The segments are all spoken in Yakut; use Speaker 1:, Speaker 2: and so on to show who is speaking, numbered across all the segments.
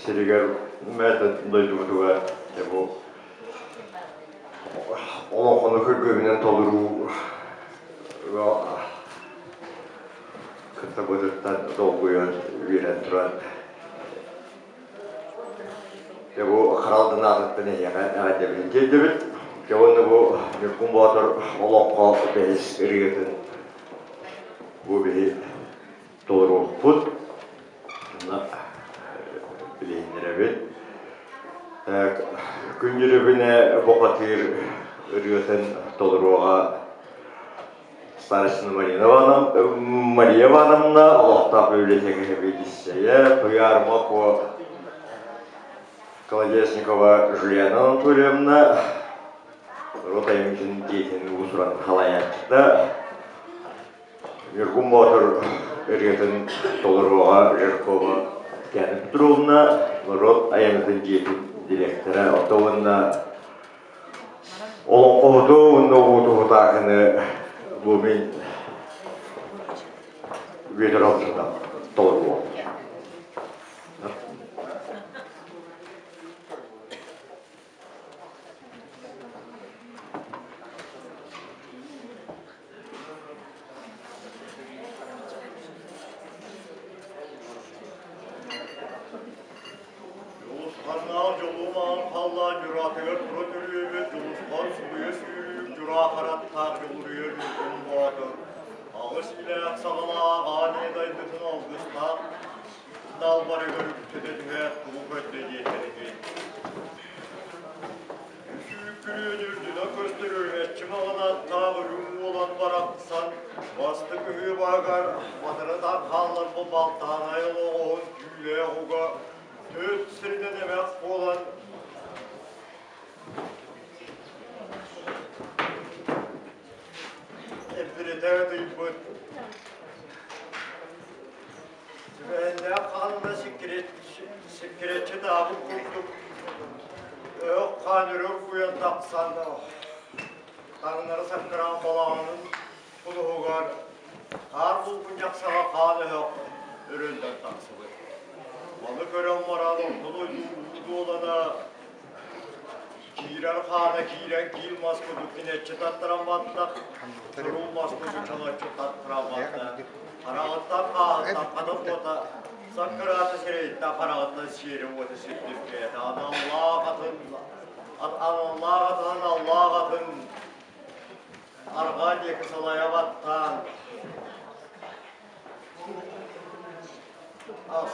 Speaker 1: сиригэр мээтэ дойдубутугар дьэ бу олоҥхону күргүөмүнэн толоруу кыттабытыттан долгуйан үөрэн туран дьэ бу Харалдын аатыттан эһиэхэ эҕэрдэбитин тиэрдэбит. Дьэ уонна бу Ньургун Боотур олоҥхо бэһис ырыатын бу биһи толоруохпут. Онно билиһиннэрэбит. Күн Дьүрүбүнэ бухатыыр ырыатын толоруоҕа Старостина Марина Ивановна, Мария Ивановна олохтоох библиотека сэбиэдиссэйэ, Туйаарма Куо Колодезникова Жульяна Анатольевна, норуот айымньытын дьиэтин уус-уран халайааччыта, Ньургун Боотур ырыатын толоруоҕа Жиркова Татьяна Петровна, норуот айымньытын дьиэтин директора, оттон уонна Олоҥхоһуту уонна уутуһутаахыны бу мин Бүөтүр Алгысынан толоруом.
Speaker 2: Дьулусханнаах дьолуолаах халлаан дьураатыгар тура төрүөбүт Дьулусхан субуйа сүүрүүк дьураа хараттаах дьулуруйар Ньургун Боотур аҕыс илээх саҕалаах аан ийэ дойдутун алгыстаах далбарыгар үктэтэ түһээт тугу көрдө диэтэригин. Үсүүккүрүөн үрдүнэн көстөр үрүмэччи маҕан аттаах үрүҥ уолан барахсан бастакы үһү баһыгар батырытан хаалларбыт балтаанай олоҕоһун түүлээх уга төрт сиринэн эмэх буолан эбдиритэ ытыйбыт. Түбэһиннээх хаанна сиккирэччи таабыт курдук өһөх хаан өрө оргуйан тахсан таҥнары саккыраан балаҕанын кулуһугар хаар булгунньах саҕа хаан өһөх өрүллэн тахсыбыт. Маны көрөн баран орто дойду уу дуолана киирэр хаана киирэн киил мас курдук кинэччи таттаран баттах, туруу мас курдук чолоччу таттаран батта. Хараҕыттан хааһыттан хатан уота, саккыраата сирэйиттэн хараҕыттан сиэри уота сирдиргээтэ. Аналлаах атын, аналлаах атын, аналлаах атын арҕаа диэки салайа баттаан,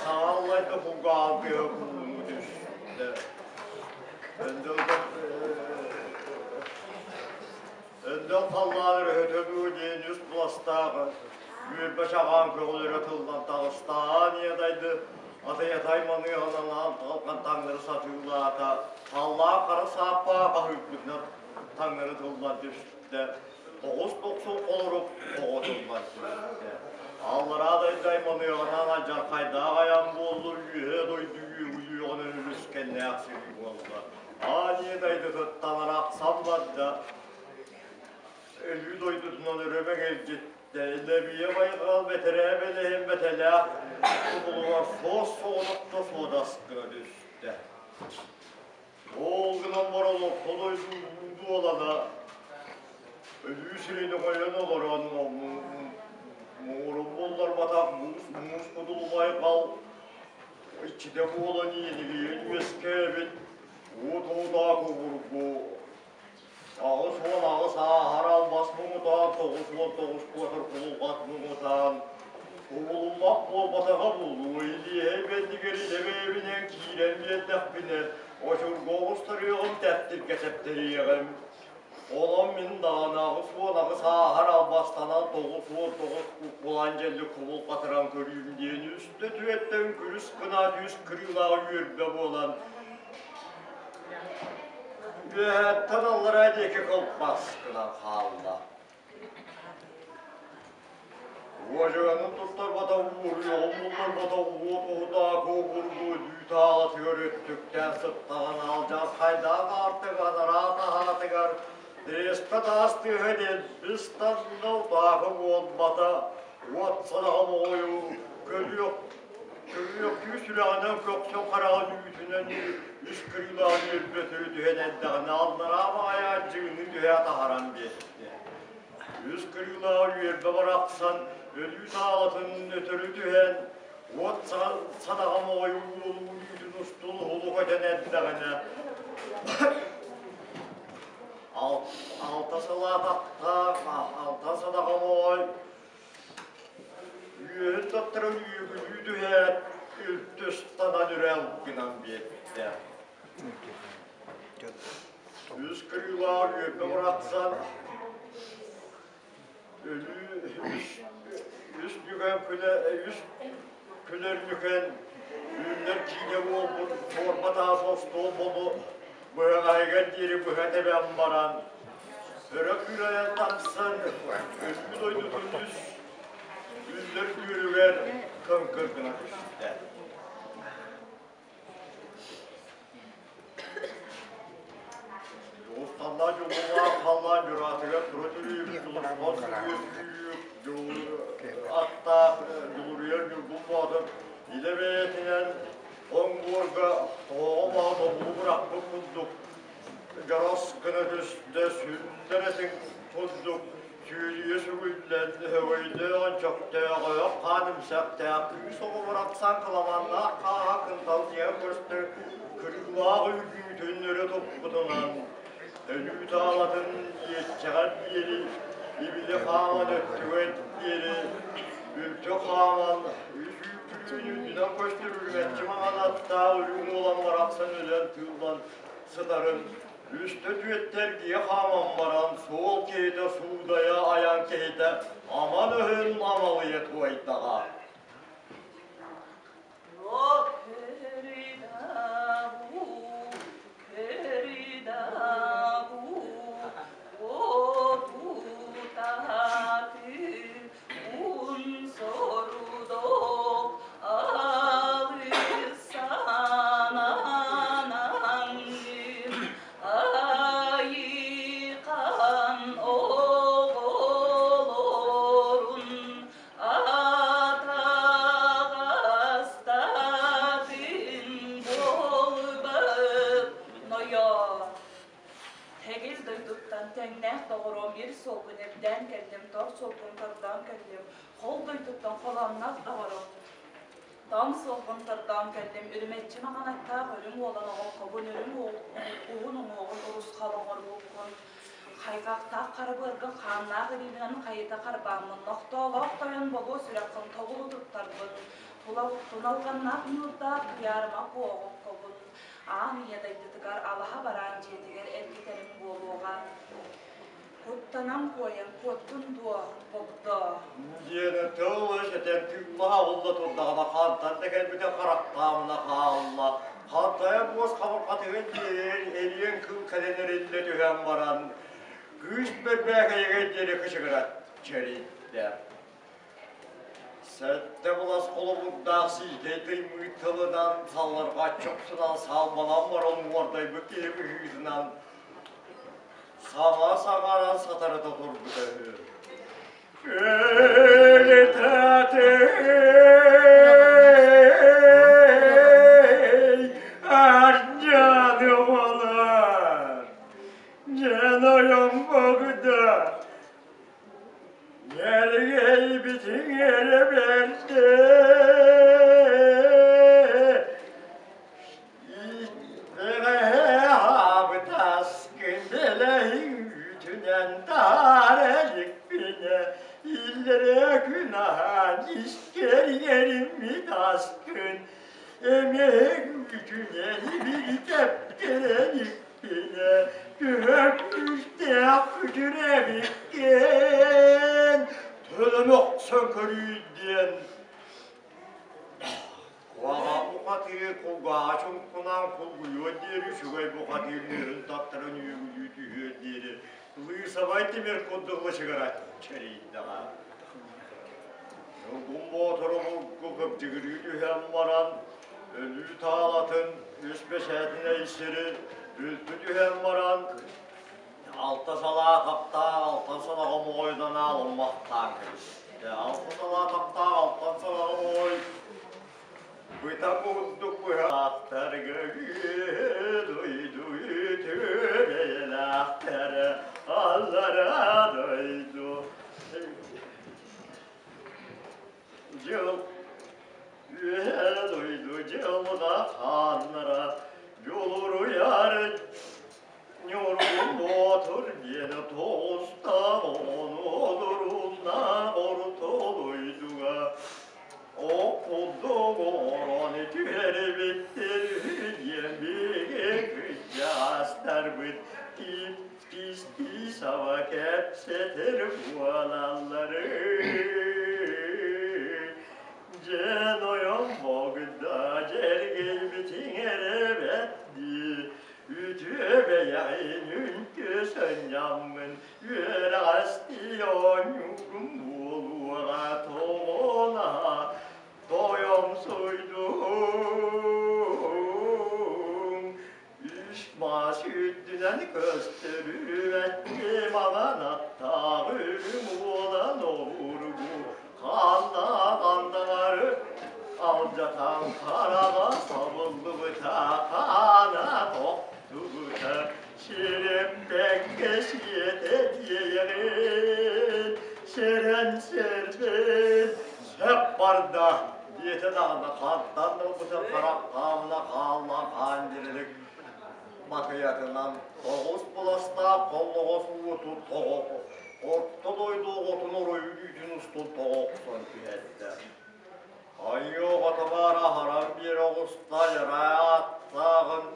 Speaker 2: Сааллайда кулгааҕын тыаһа куугунуу түстэ. Өндөл халлаан өрөһөтө дуу диэн үс быластаах үөрбэ чаҕаан көҕүлэрэ тыллан таҕыстаан иэдайды атыйатай маныаҕынан аан таҥнары сатыылаата. Халлаан хара сааппаа хаһыырбытынан таҥнары тыллан түстэ. Тоҕус тохсун холорук оҕо тыллан түстэ. Аллараа дойду айманыаҕынан алдьархайдаах айан буоллун, үөһээ дойду үөҕүлүөҕүнэн үлүскэннээх сирий буолла. Аан дойдутуттан арахсан барда. Өлүү дойдутунан өрө мэҥэлдьиттэ. Лэбийэ байҕал бэтэрээ бэлэһин бэтэлээх тутулугар суос соҕотохто суодас гына түстэ. Ол гынан баран орто дойду уу дуолана өлүү сирин өҥөйөн олорон муҥурун булларбатах муус муус кудулумай хал иччитэ буолан иэнигийэн үөскээбит уот уудаах обургу 88 ааһар албас муҥутаан 99 куотар кулулҕат муҥутаан кубулуммат буолбатаҕа буолуо илиэһэй бэннигэр илэ бэйэбинэн киирэн биэрдэхпинэ очурга оҕустарыаҕым тэптиргэ тэптэриэҕим онон мин даҕаны 88 ааһар албастанан 99 кулан дьэллик кубул хатыран көрүүм диэн үстэ түөттэн күрүс гына түс кырыылаах үөрбэ буолан Үөһэттэн аллараа диэки кылбас гынан хаалла. Уодьуганын туттарбатах уоруйаҕын булларбатах уот уһутаакы обургу үүт аалатыгар өттүктээн сыттаҕын алдьархайдаах аартык анараа таһаатыгар Дэрэспэ таас тыаһа дэлбис танна утаакы буолбата, уот садаҕа моҕойу көрүөх. Көмүөктүү сүрэҕинэн көхсүн хараҕын үүтүнэн үс кырыылаах үөрбөтүрү түһэн эрдэҕинэ аллараа баҕайы дьыыны түһэ таһаран биэрдэ. Үс кырыылаах үөрбэ барахсан өлүү таалатын өтөрү түһэн, уот садаҕа моҕойу уолуун үүтүн устун уһулу көтөн эрдэҕинэ алта салаатахтаах алта садаҕа моҕой Үөһүн таптаран үөгүлүү түһээт, үлтү ыстанан үрэл гынан биэрдэ. Үс кырыылаах үөрбэ бырахсан, өлүү үс, үс нүкэн күлэ, үс күлэр нүкэн үүннэр киинэ буолбут суорба таас остуол болу быһаҕаһыгар диэри быһа тэбэн баран, Өрө күүрэн тахсан, өлбүт дойдутун үс үллэр күөлүгэр кыҥкыр гына түстэ. Дьулусталлаах дьулуулаах халлаан дьураатыгар тура түлүүк, дьулусхан сүгүөх күүк, аттаах дьулуруйар Ньургун Боотур илэ бэйэтинэн оҥ буорга тоһоҕо маһы тобулу бырахпыт курдук Дьорос гына түстэ, сүндэр этиҥ курдук сүүрүйэ сүгүллэн, өһөгөйдөөх, өнчөхтөөх, өйөх хаан имсэхтээх, күүс оҕо барахсан кыламаннаах хааһа кынталдьыйа көстөр кырыылаах үүтүн өрө туппутунан, өлүү таалатын иэччэҕэр диэри, ибили хааман өттүгэр диэри, үлтү хааман, үс үүт үрдүнэн көстөр үрүмэччи маҥан аттаах үрүҥ уолан барахсан өлөн тыыллан сытарын үстэ түөттэ эргийэ хааман баран суол киһитэ суудайа айан киһитэ аман өһүн амалыйа туойдаҕа.
Speaker 3: Тэгил дойдуттан тэҥнээх доҕоруом ир суолбун ирдээн кэллим, тор суолбун тордоон кэллим, хол дойдуттан холоонноох доҕорум. Тоҥ суолбун тордоон кэллим, үрүмэччи маҕанаттаах үрүҥ уолан оҕоккобун, үрүҥ уһун уҥуоҕун урусхал оҥорбуккун, хайҕахтаах хара быаргын хааннаах илиибинэн хайыта харбааммын, нохтоолоох тойон болуо сүрэххин тобулу туттарбын, туналҕаннаах ньуурдаах туйаарыма куоҕуккобун, Аан ийэ дайдытыгар алаһа бараан дьиэтигэр эргитэрим буолуоҕа. Куттанан куойан куоттун дуо, Богдо?
Speaker 2: Диэнэ тыл этэр тыыллаһа уһулла турдаҕына хантан да кэлбитэ харахтаамына хаалла. Хантайа буос хабырҕатыгар диэри эриэн кыл кэлэн эриллэ түһэн баран, кыыс бэрбээкэйигэр диэри кычыгырат чэрийдэ. Сэттэ былас холобурдаах сиикэй тыймыыт тылынан салларҕаччы охсунан салбанан баран уордайбыт киһи быһыытынан саҥа саҥаран сатарыта турбута үһү. Өлүтэтий ардьаны оҕолор, дьэн ойон богда Нэлгэйбитиҥ эрэ бэрдэ Ииттэҕэ аабытаскын дэлэһиҥ үүтүнэн таһаара иликпинэ Иллэрээ күн аһаан искэр иҥэриммит аскын Эмиэһиҥ үүтүнэн ибили тэптэрэ иликпинэ Төһө күүстээх күтүр эбиккин, төлөн охсон көрүй диэн Куһаҕан бухатыыр кулгааҕа чуҥкунаан кулгуйуо диэри үчүгэй бухатыыр үөрүн таттаран үөгүлүү түһүөр диэри лыысабай тимир курдук лычыгырат чэрийдэҕэ. Ньургун Боотуру булгу кыбдьыгырыы түһэн баран, өлүү таалатын үс бэчээтинэй сири үлтү түһэн баран, алта салаа хаптаах алтан салаҕа моҕойунан аалыммахтаан кэбистэ. Алта салаа таптаах алтан салаҕа моҕой. Быта курдук быһахтарга дойду үтүө аллара дойду дьыл үөһэ дойду дьылҕа хааннара дьулуруйар Ньургун Боотур диэн тоҕустаах оҕону одуруннаах орто дойдуга Оккулдук оҥорон түһэрибиттэр үһү диэн биһиги кырдьаҕастарбыт тип-тистии саба кэпсэтэр буолаллары. Дьэн ойон богда дьэргэйбитиҥ эрэ бэт дии, үтүө бэйэҕин үнтү сынньаммын үөрэҕэстии оонньуугум буолуоҕа тоҕуна тойомсуйдуҥ үс мас үрдүнэн көстөрүбэттим маҥан аттаах үрүҥ уолан обургу ханна ханнаҕары алдьатан хараҕа сабыллыбыта хаана тохтубута Сирэппэккэ сиэтэ тиэйэҕин, сэрэн сэрбин, сөп барда, диэтэ даҕаны хантан ылбыта харах хаамна хаалла хаан дирилик матыйатынан тоҕус быластаах холлоҕос уоту тоҕо орто дойду оҕотун оройун үүтүн устун тоҕо охсон түһэрдэ. Айыы оҕото баара аһаран биэрэ оҕуста ырааттааҕын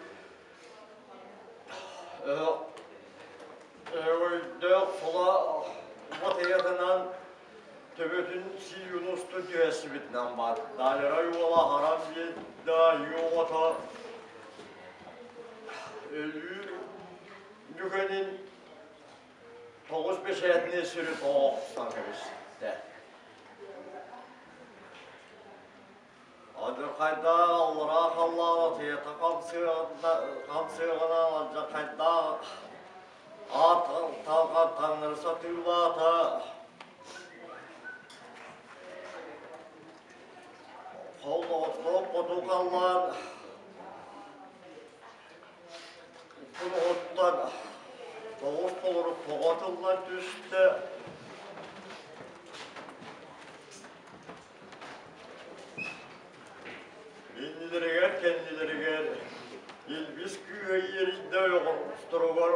Speaker 2: Өйдөөх сула батыйатынан төбөтүн сиигин устун түһэссибитинэн бар. Далерай уола харам биэрдэ, оҕото өлүү нүкэнин тоҕус бэчээтинэй сири тоҕо охсон кэбистэ. Алдьархайдаах аллараа халлаана тыйата хамсыаҕынан алдьархайдаах аат талҕан таҥнары сатыылаата. Холлоҕостоох хоту халлаан куруһуттан тоҕус толору тоҕо тыллан түстэ. Иннилэригэр, кэннилэригэр илбис күүһэ иэрийдэ ойоҕосторугар,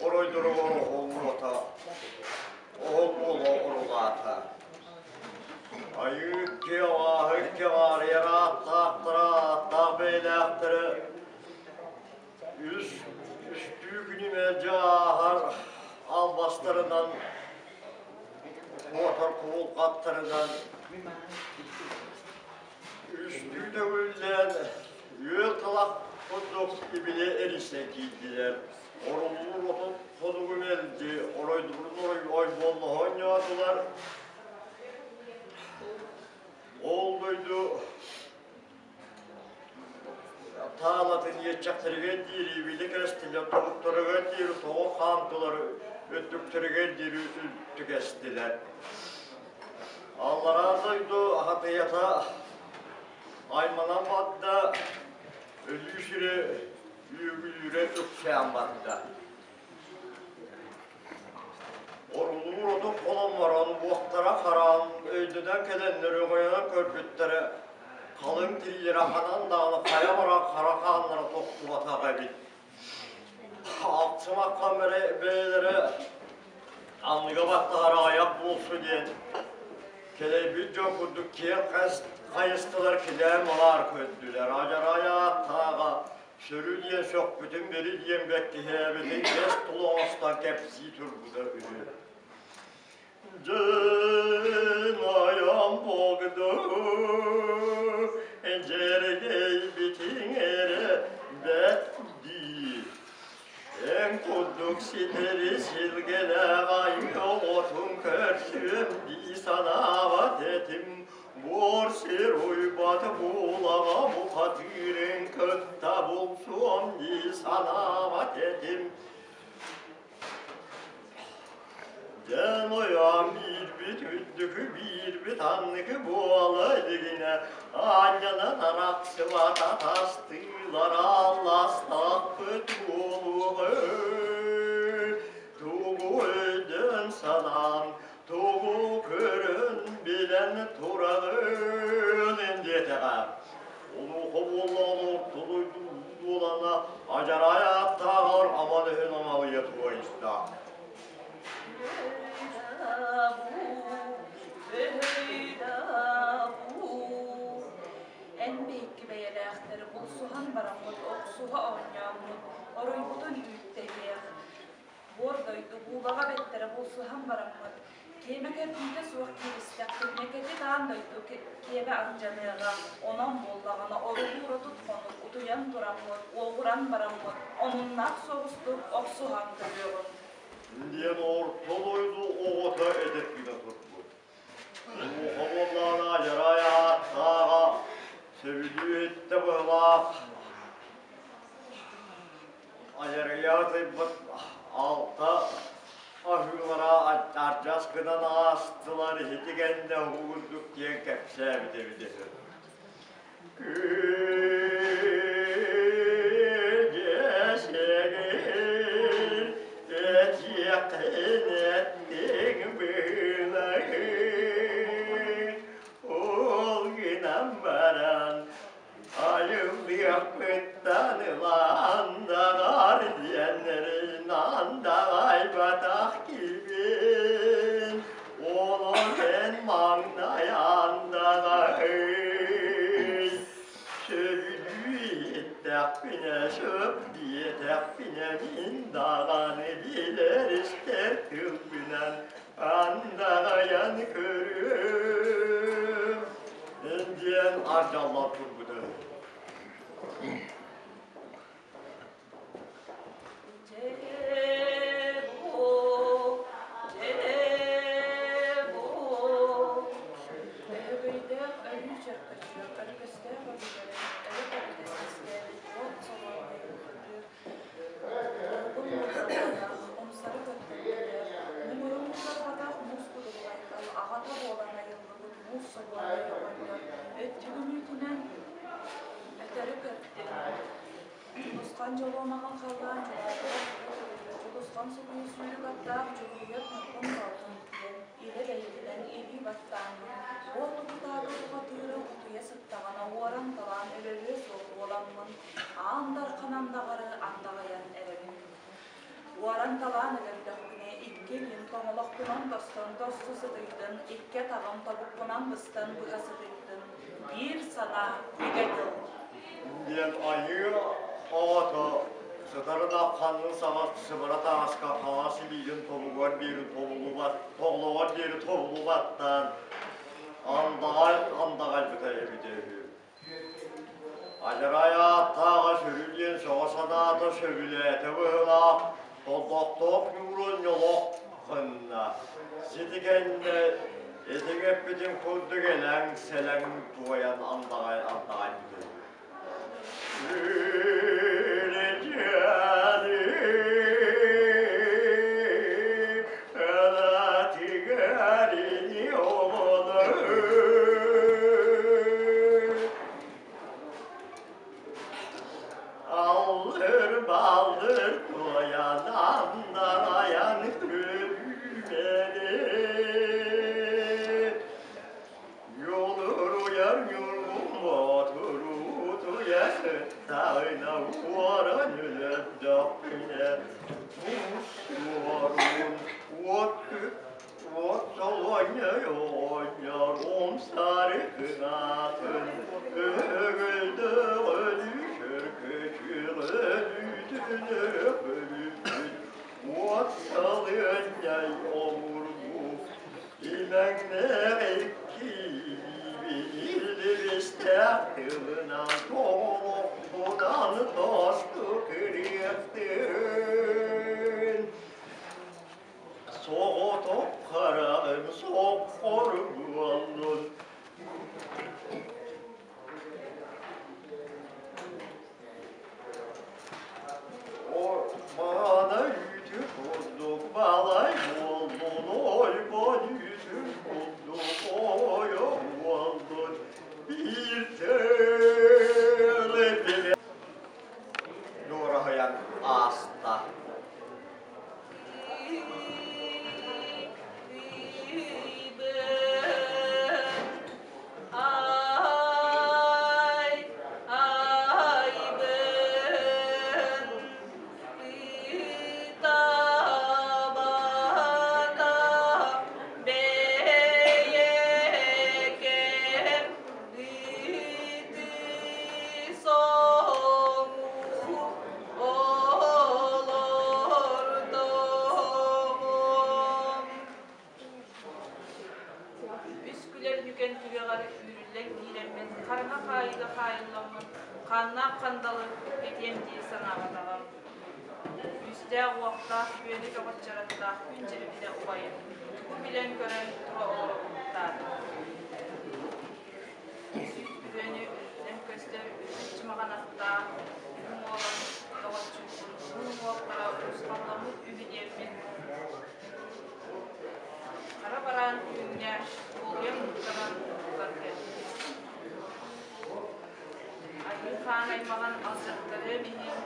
Speaker 2: оройдоругар оһоллоото, оһол буола орулаата. Айыы икки абааһы икки аҕаарыйар ааттаахтара, ааттаах бэйэлээхтэрэ үс үстүү күнү мэлдьи ааһар албастарынан куотар кубулҕаттарынан үстүү төгүллээн үөл талах курдук ибили эрийсэн киирдилэр. Орулуур отут хонугу мэлдьи оройдурун орой ойбонноһо оонньоотулар. Ол дойду Таалатын иэччэхтэригэр диэри били кэстилэр, тобуктарыгар диэри тоҕо хаамтылар, өттүктэригэр диэри үлтү кэстилэр. Аллараа дойду хатыйата айманан барда, өлүү сири үөгүлүүрэ үксээн барда. Орулуур отун холон уохтара хараан өйдөнөн кэлэннэр өҥөйөн көрбүттэрэ халыҥ тириилэрэ ханан даҕаны хайа баран хара хааннара тохтубатах эбит. Ахсымакка бэйэлэрэ анныга баттаһар аҕыйах буолсу диэн кэлэйбит дьон курдук киэҥ хайыстылар килээн малаар көрдүлэр. Адьарай ааттааҕа Сөрү диэн сөхпүтүн бери диэн бэккиһээбитин кэс тула оҥостон кэпсии турбута үһү. Дьын айан богду, дьэргэйбитиҥ эрэ бэт дии. Эн курдук ситэри силгэлээх айыы оҕотун көрсүөм дии санаабат этим. Буор сир уйбат буулаҕа бухатыырын кытта булсуом дии санаабат этим. Дьэн ойоон биирбит Биирбит үрдүкү, биирбит анныкы буола илигинэ аанньанан арахсыбата тастыылар алластахпыт буолуоҕа. Тугу өйдөөн санаан, тугу көрөн билэн тураҕын диэтэҕэ. Онуоха буоллаҕына орто дойду дуолана адьарай ааттааҕар аман өһүн амалыйа туойда.
Speaker 3: Эн биһикки бэйэлээхтэр булсуһан бараммыт, охсуһа оонньооммут, оройбутун үүттэһиэх. Буор дойду буулаҕа бэттэрэ булсуһан бараммыт, киэмэ кэрдиитэ суох кииристэхпитинэ кэтит аан дойду киэбэ алдьаныаҕа, онон буоллаҕына оруһуура тут хонук утуйан тураммыт, уоҕуран бараммыт, омуннаах соҕустук охсуһан көрүөҕүм.
Speaker 2: Диэн орто дойду оҕото этэ гына турбут. Муха буоллаҕына адьарай ааттааҕа сөбүлүү иһиттэ быһылаах Айарыйа ытыйбыт алта аһыылара ардьас гынан аастылар, иһити кэннэ уһугурдук диэн кэпсээбит эбит үһү. Күдьэсэгин этиэххин эттиҥ быһыылаһыы, ол гынан баран Айыллыахпыттан ылаандаҕар диэннэрин андаҕайбатах киһибин, онон эн маҥнай андаҕай. Сөбүлүү иһиттэхпинэ сөп диэтэхпинэ мин даҕаны билэр истэр тылбынан андаҕайан көрүөм диэн ардьаллар турбута.
Speaker 3: Өһөгөйдөөх өлүү чөркөччүөх, өргөстөөх өбүгэлэрин өрө көбүтэн кистээбит уот солуоннай бухатыыр Уһугун муҥурдаах, умсары көрдөрбүтэ, муҥурун муҥурбатах муус кудулу айхал аҕата буолан айыллыбыт муус собуоннай оҕонньор өттүгүн үүтүнэн өтөрү көрдө. Дьулусхан дьолуомаҕын халлаан дьулаатыгар Дьулусхан субуйу сүүрүк аттаах Дьулуруйар Ньургун Боотун диэн илэ бэйэтинэн илии баттааммын, уот тутутааҕы бухатыыры утуйа сыттаҕына уоран-талаан өлөрүө суох буоламмын, Аан Дархан андаҕары андаҕайан эрэбин. Уоран-талаан өлөрдөхпүнэ икки илиим тоҥолохпунан тостон тосту сытыйдын, икки атаҕым тобукпунан быстан быһа сытыйдын. Биир санаа, бигэ тыл.
Speaker 2: Диэн айыы оҕото сытарына ханнын саҕа сыбара тааска хаҥас илиитин тобугар диэри тобуллубат, тоҕлоҕор диэри тобуллубаттаан андаҕай андаҕайбыта эбитэ үһү. Адьарай ааттааҕа сүрү диэн сөҕө санаата сөбүлээтэ быһыылаах, тордохтоох ньуурун ньолох гынна. Сити кэннэ этиҥ эппитин курдук элэҥ-сэлэҥ туойан андаҕай андаҕай бүтэр. Aldır baldır koyan andarayan beni. Yolur uyar yorgun oturur uyar varan öldöküne Musuarun ot ot oynar omsarı kınatın Ögüldü ölüşür küçür ölüdünür ölüdün От салыанньай омургу имэҥнээх икки илибистээх тылынан тоҥолохпунан тосту кырыахтын. Соҕотох хараҕым соххор буоллун. Маана үүтү курдук балай буоллун, ойбон үүтүн
Speaker 3: Хааннаах хандалы кэтиэм дии санаабатаҕым. Күүстээх-уохтаах күөнү көҕөччөрөттөөх күн дьирибинэ убайым тугу билэн-көрөн тура олоро уһуктаатым. Сүүс бүрүөнү үрдүнэн көстөр үрдүк чымаҕанахтаах уһун уолан доҕоччугун уһун уҥуохтара урусхалламмыт үһү диэммин хара бараан түүҥҥэ уолуйан уһуктанан уһуктан кэллим. Айыы хаан аймаҕын алдьаттарыам иһин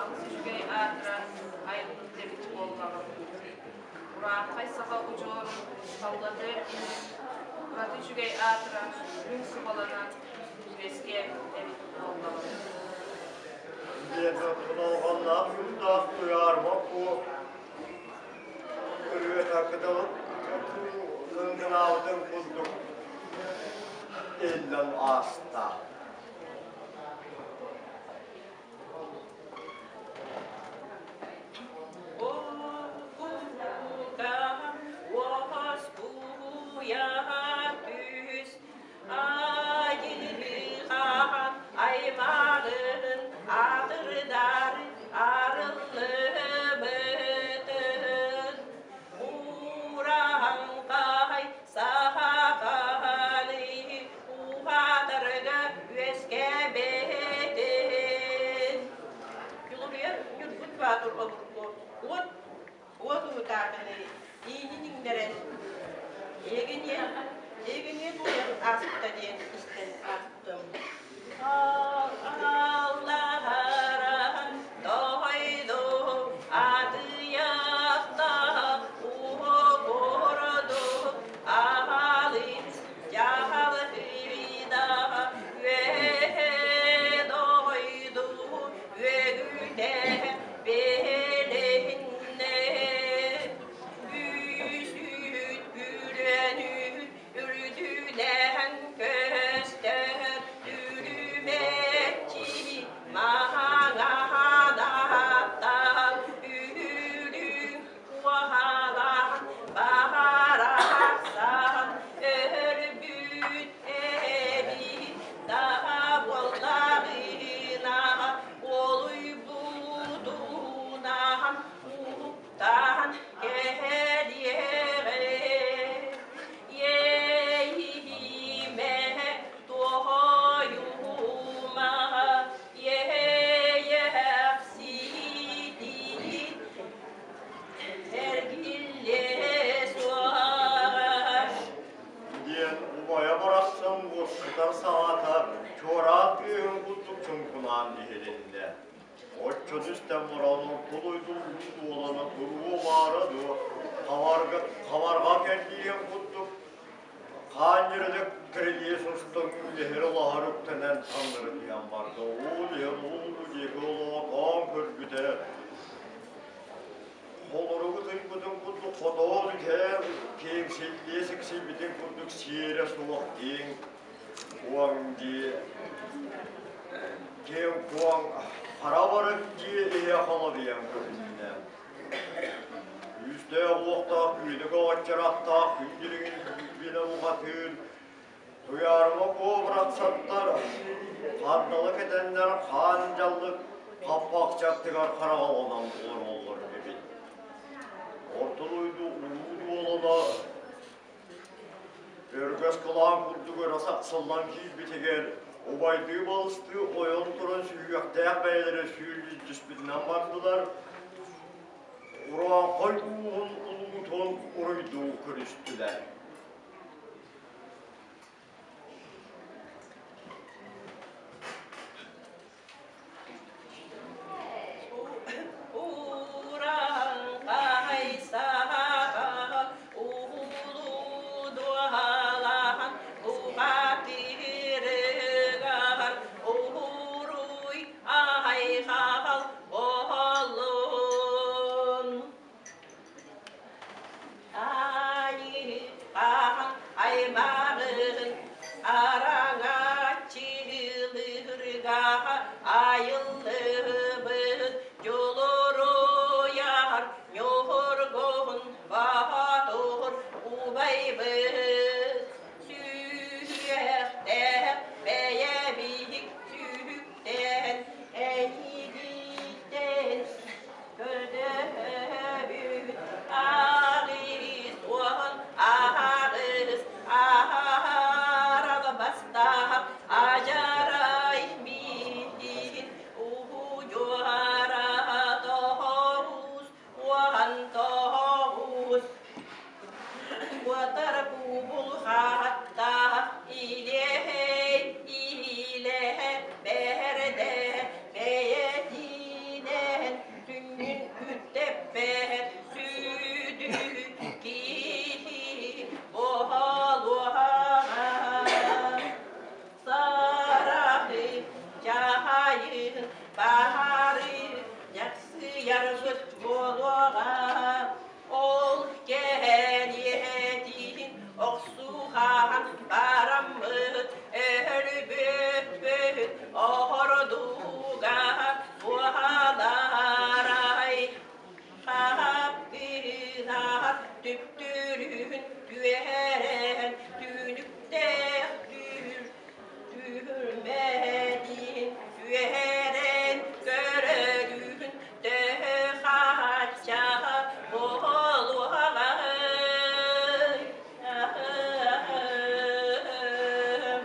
Speaker 3: алыс үчүгэй аатыран айыллыбыт эбит буоллаҕым. Урааҥхай саха удьуорун урусхаллатыам иһин ураты үчүгэй аатыран үрүҥ субаланан үөскээбит эбит буоллаҕым.
Speaker 2: Диэн туналҕаннаах юрдаах туйаарыма куо ырыата кыталык кыҥкынаабытын курдук иһиллэн ааста.
Speaker 4: Айыыһаан аймаҕын аатырдар арыллыбытын Ураанхай сахалыы уһаатарга үөскээбитин Дьулуруйар Ньургун Баатыр обургу уот уот уһутаакыны иинин иҥнэрэн эйигиниэн эйигиниэн уйан ааспыта диэн истэн аастым. Аллаһаран тоһойду атыйахта уһугурду аһалын дьаһалыйда үөһэ дойду үөгүтэ бэлэһиннэ Үсүт бүрөнү үрдүнэн көстөр түрүмэччи маһаҥаһанааттан үрүҥ куоһалаан баҕарахсан өлбүт эбит да буоллаҕына уолуйбутунан уһуктаан кэһэлиэҕэ Иэйиимэ туойума иэйэхситин эргиллиэ суоҕа.
Speaker 2: Диэн убайа барахсан уоскутар саҥата чуораан тыаһын курдук чуҥкунаан иһилиннэ. Оччону истэн баран орто дойду улуу дуолана туруо баара дуо, хабарга, хабарҕа кэллиэн курдук хаанньырыдык кирилиэс устун үлэһэр-олоһор үктэнэн таҥнары түһэн барда. Уол иһэн уолу диэки олоотоон көрбүтэ, холоругу тыйбытын курдук хотоол иһэр, киэҥ силлиэ сиксийбитин курдук сиэрэ суох киэҥ куоҥ дии киэҥ куоҥ хара барык дии иһэ холобуйан көһүннэ. Күүстээх-уохтаах күүнүк оҕоччораттаах күн дириҥин билэ ухатыыр Туйаарыма куобурахсаттар хардалы кэтэннэр хаан дьаллык хаппахчаттыгар хараҕаланан олороллор эбит. Орто дойду улуу дуолана Өргөс кылаан курдук өрө сахсыллан киирбитигэр убайдыы балыстыы ойон туран сүһүөхтээх бэйэлэрэ сүүрдүспүтүнэн бардылар. Урааҥхай ууһун улуутун уруйдуу көрүстүлэр.
Speaker 4: Урааҥхай саха уһулу дуоһалаан бухатыырыгар уһуруй айхал оһолун Айыыһаан аймаҕын араҥаччылыырга айыллыбыт дьулуруйар ньургуһун боотур убайбыт сүһүөхтээх бэйэбит сүһүктээх. Баары дьахсыйарбыт буолуоҕа, ол кэһэниэтин охсуһан бараммыт өлбүппүт оһордуга буолаарай хааппынаат түптүрүн түһэрэн түнүктээх түүр Түһүрмэтин түһэрэн көрөрүн төһө хааччаҕа буолуоҕай?
Speaker 2: Диэн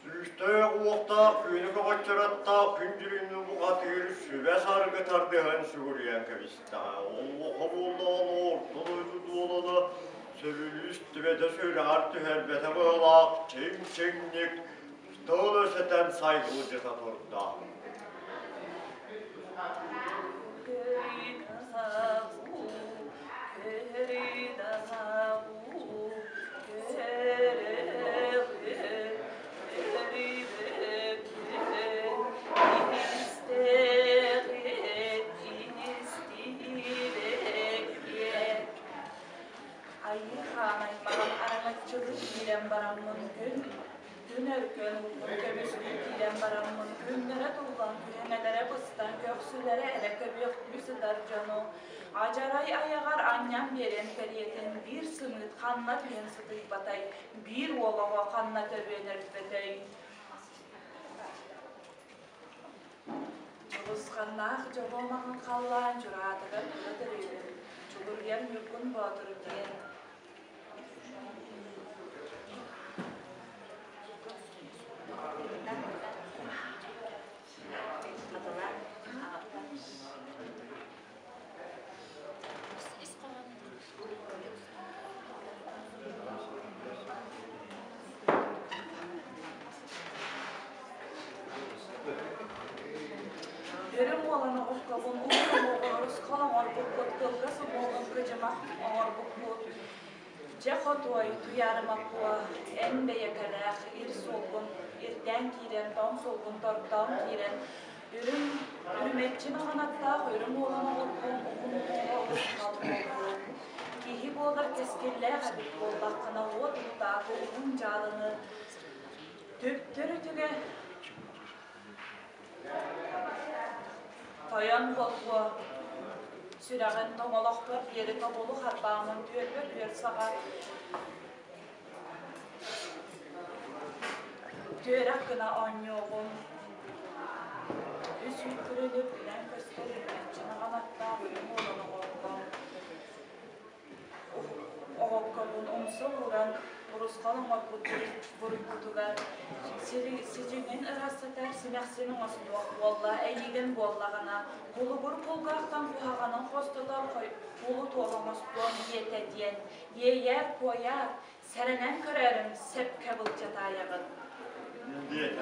Speaker 2: сүүстээх уохтаах күнү көҕөччөрөттаах күн дьүрүннү бухатыыр сүбэ-саргы тардыһан сүгүрүйэн кэбистэҕэ. Олуоха буоллаҕына орто дойду дуолана сөбүлүү истибэтэ сүрэҕэр түһэрбэтэ быһылаах чиҥ-чиҥник тыл өсөтөн сайгылдьыта турда.
Speaker 3: Айыы хаан аймаҕын араҥаччылыы киирэн бараммын күн, күн өркөн уутун көмүскүү киирэн бараммын күннэрэ туллан күһэҥэлэрэ быстан көхсүлэрэ эрэ көбүөхтүү сытар дьону адьарай айаҕар анньан биэрэн кэриэтин биир сымыыт ханна түһэн сытыйбатай, биир уол оҕо ханна төрүөн өлбөтөй. Дьулусханнаах дьолуо маҥан халлаан дьураатыгар тура төрүүрүн, Дьулуруйар Ньургун Боотур диэн Өрүм уолан оҕуккабын уһун уҥуоҕун урусхал оҥорбуккут, кылгас уҥуоҕун кыдьымах оҥорбуккут. Дьэ хотуой, Туйаарыма Куо, эн бэйэкэлээх ир суолгун ирдээн киирэн, тоҥ суолгун тордоон киирэн, үрүҥ үрүмэччи маҕанаттаах үрүҥ уолан оҕуккун уһун уҥуоҕа урусхал буолбут. Киһи буолар кэскиллээх эбит буоллаххына, уот утаакы уһун дьаалыны түптүр-үтүгэ Тойон холбуо, сүрэҕин тоҥолохпор диэри тобулу харбааммын түөрбэ түөр саҕа түөрэх гына оонньуоҕум. Үс үүт күрүнү үрдүнэн көстөр үрүмэччи маҕанаттаах үрүҥ уолан оҕолоргом оҕоккобун умса ууран урусхал оҥорбут буруйбутугар сидьиҥин ыраастатар симэхсин оҥостуох буолла эйигин буоллаҕына кулугур кулгаахтан куһаҕанын хостотор кулу туох оҥостуом диэтэ диэн иэйээр-куойаар сэрэнэн көрөөрүҥ сөпкө былдьатаайаҕын
Speaker 2: Диэтэ.